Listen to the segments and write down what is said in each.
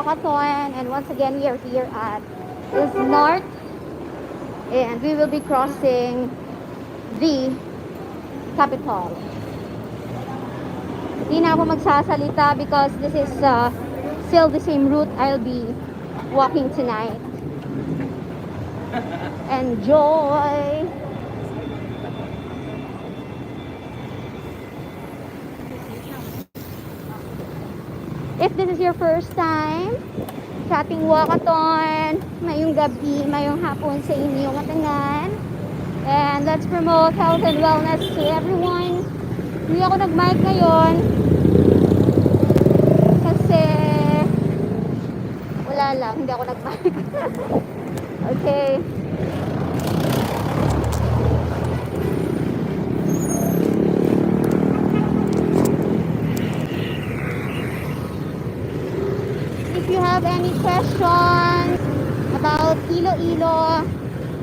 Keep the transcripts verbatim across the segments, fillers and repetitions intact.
Walkathon, and once again, we are here at Hills North, and we will be crossing the Capitol. Hindi na ako magsasalita because this is, uh, still the same route I'll be walking tonight. Enjoy! If this is your first time sa ating walkathon, mayong gabi, mayong hapon sa inyo nga tanan. And let's promote health and wellness to everyone. Hindi ako nag-mic ngayon kasi wala lang, hindi ako nag-mic. Okay. If you have any questions about Iloilo,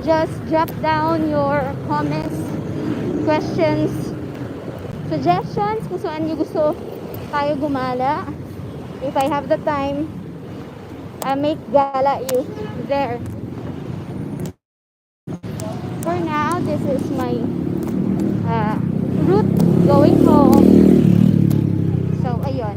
just drop down your comments, questions, suggestions kung saan nyo gusto tayo gumala. If I have the time, I make gala you there. For now, this is my, uh, route going home. So, ayun.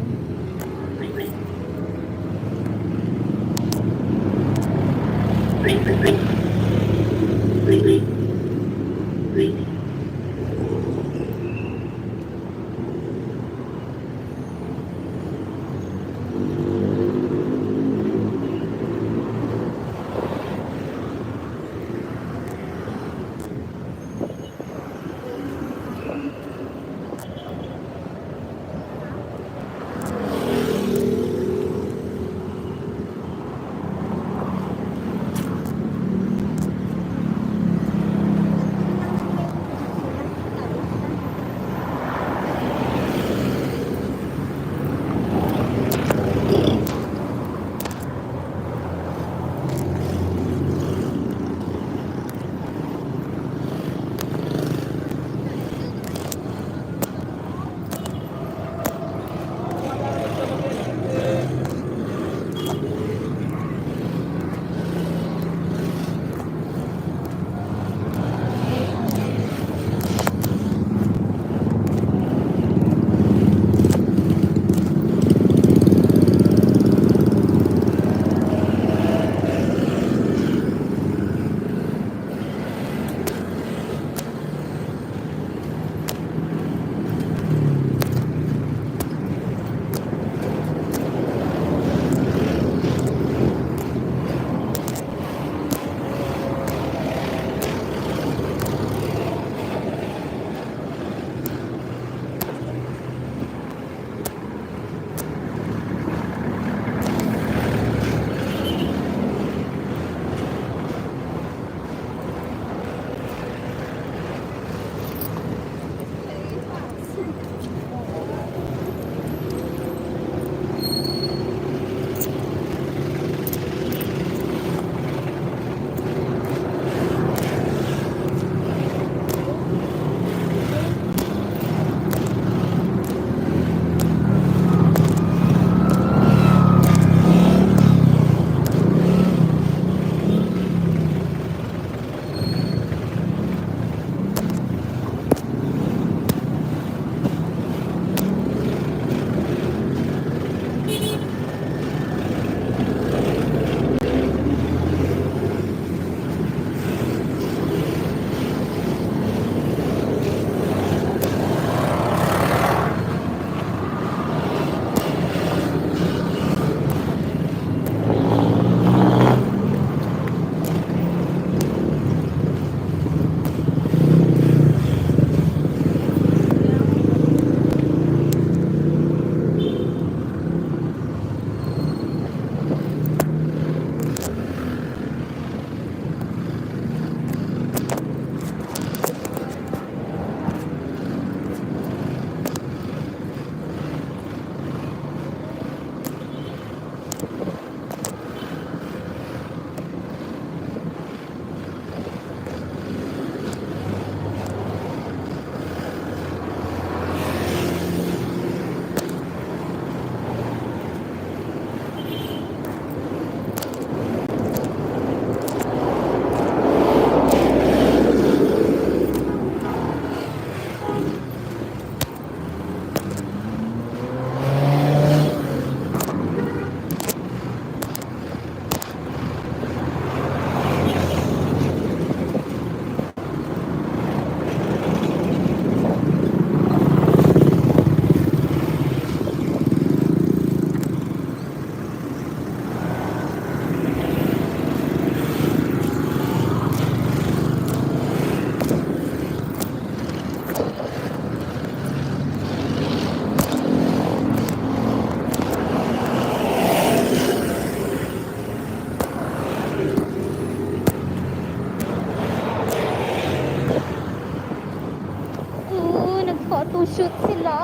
Shoot sila.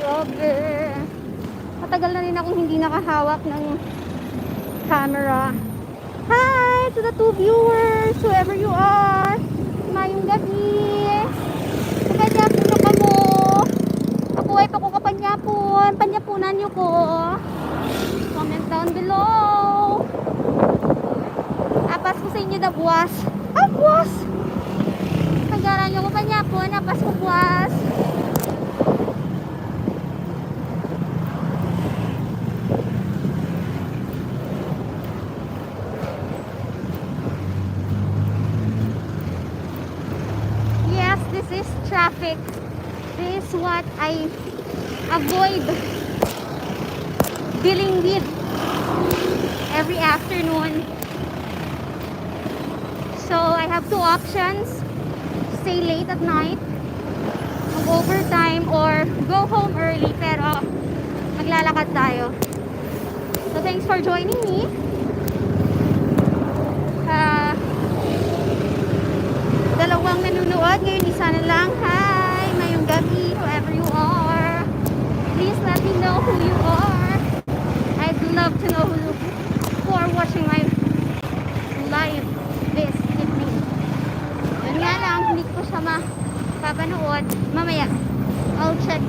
Grabe. Matagal na rin akong hindi nakahawak ng camera. Hi to the two viewers, whoever you are. Mayong gabi. Kapanyapon na kamo. Ako ay pa ko kapanyapon. Panyapunan niyo ko. Comment down below. Apas ko sa inyo, da buwas. Ah, buwas! Pagara niyo ko panyapon. Apas ko buwas. Yes, this is traffic. This is what I avoid dealing with every afternoon. So, I have two options. Stay late at night, mag-overtime, or go home early, pero maglalakad tayo. So, thanks for joining me. Ah, dalawang nanonood ngayon, isa na lang. Hi, mayong gabi, whoever you are. Please let me know who you are. I'd love to know who, who are watching my live this evening. Yun nga lang, hindi ko siya mapapanood. Mamaya, I'll check.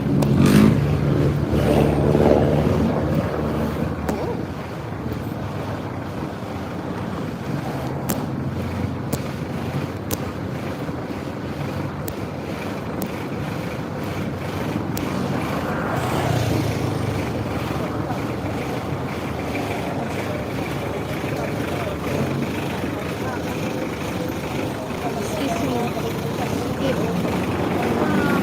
Excuse me. If, uh,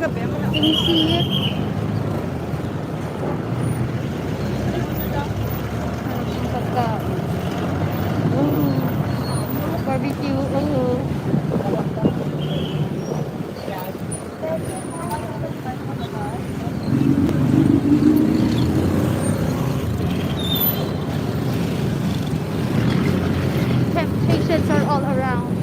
Can you see it? Ang pagkaon. Barbecue, oo. Temptations are all around.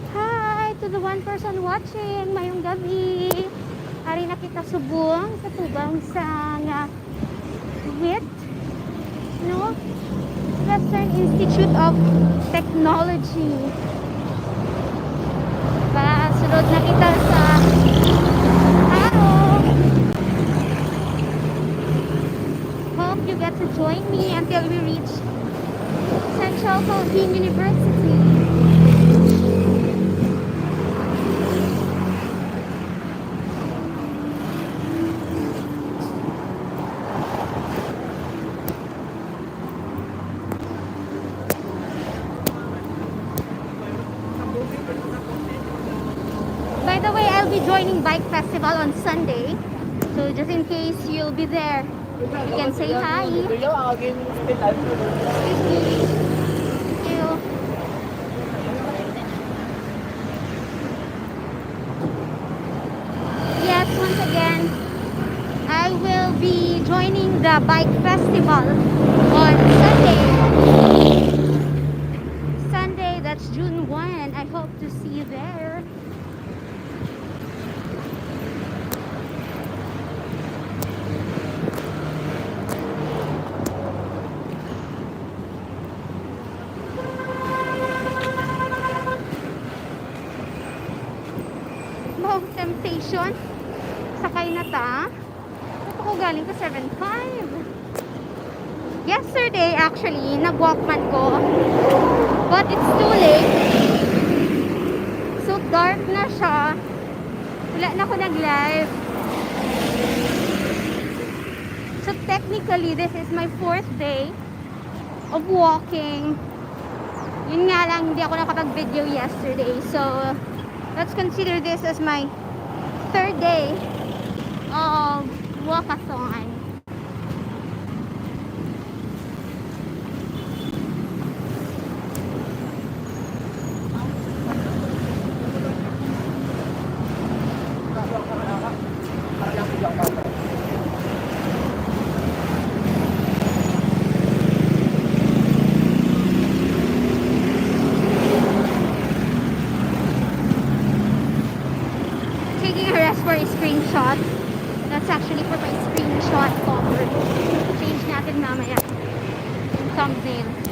Hi to the one person watching. Mayong gabi. Ari na kita subong sa tubang sang, ah, wit, no? Western Institute of Technology. Ba, sulod na kita sa araw. Hope you get to join me until we reach Central Philippine University. By the way, I'll be joining Bike Festival on Sunday. So just in case you'll be there, you can say hi. Excuse me. Thank you. Yes, once again, I will be joining the bike festival on Sunday. Sunday, that's June one. I hope to see you there. Wow, temptation. Sakay na ta. Ba't ako galing sa seven five? Yesterday, actually, nag-walk man ko. But it's too late. So dark na siya. Wala na ako nag-live. So technically, this is my fourth day of walking. Yun nga lang, hindi ako nakapag-video yesterday. So, let's consider this as my third day of walkathon. Taking a rest for a screenshot. That's actually for my screenshot cover. Change natin mamaya yung thumbnail.